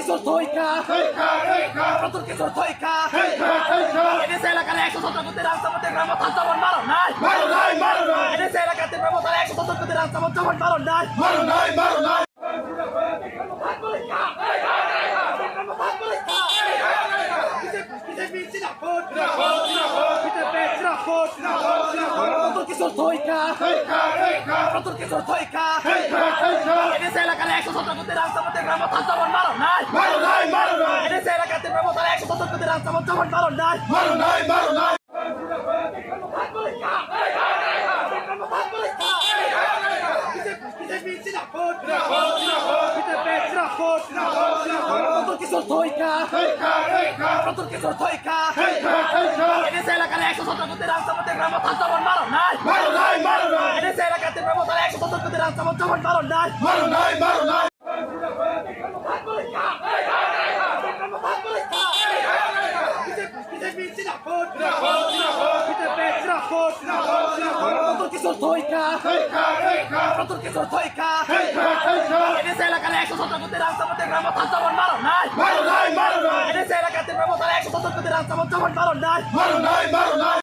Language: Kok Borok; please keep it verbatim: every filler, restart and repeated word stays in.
Kishore Thoika. Thoika, Thoika. Pradyut Kishore Thoika. Thoika, Thoika. N S A এলাকার একশো সতেরো কোটি রাস্তা মধ্যে গ্রাম থাকতে বল মারো নাই। মারো নাই, মারো নাই। N S A এলাকাতে গ্রাম তারা একশো সতেরো কোটি রাস্তা মধ্যে বল মারো নাই। মারো নাই, মারো নাই। বিজেপি জিন্দাবাদ। জিন্দাবাদ, জিন্দাবাদ। বিজেপি জিন্দাবাদ। জিন্দাবাদ, জিন্দাবাদ। প্রতুল কিশোর থইকা। থইকা, থইকা। প্রতুল কিশোর থইকা। থইকা, থইকা। এনএসএ এলাকার একশো সতেরো কোটি রাস্তা মধ্যে গ্রাম থাকতে বল মারো নাই। মারো নাই, মারো নাই। এনএসএ এলাকাতে গ্রাম তারা একশো সতেরো কোটি রাস্তা মধ্যে বল মারো নাই। মারো নাই, মারো নাই। বিজেপি জিন্দাবাদ। বিজেপি জিন্দাবাদ। প্রতুল কিশোর থইকা। থইকা, থইকা। প্রতুল কিশোর থইকা। থইকা, থইকা। এনএসএ এলাকার একশো সতেরো কোটি রাস্তা মধ্যে গ্রাম থাকতে বল মারো নাই। মারো নাই, মারো নাই। এনএসএ এলাকাতে গ্রাম তারা একশো সতেরো কোটি রাস্তা মধ্যে বল মারো নাই। মারো নাই, মারো নাই। বিজেপি জিন্দাবাদ। বিজেপি জিন্দাবাদ। বিজেপি জিন্দাবাদ। প্রতুল কিশোর থইকা। থইকা, থইকা। প্রতুল কিশোর থইকা। থইকা, থইকা। এনএসএ এলাকার একশো সতেরো কোটি রাস্তা মধ্যে গ্রাম থাকতে বল মারো নাই। মারো নাই, মারো নাই। এনএসএ এলাকাতে গ্রাম তারা একশো সতেরো কোটি রাস্তা মধ্যে বল মারো নাই। মারো নাই, মারো নাই।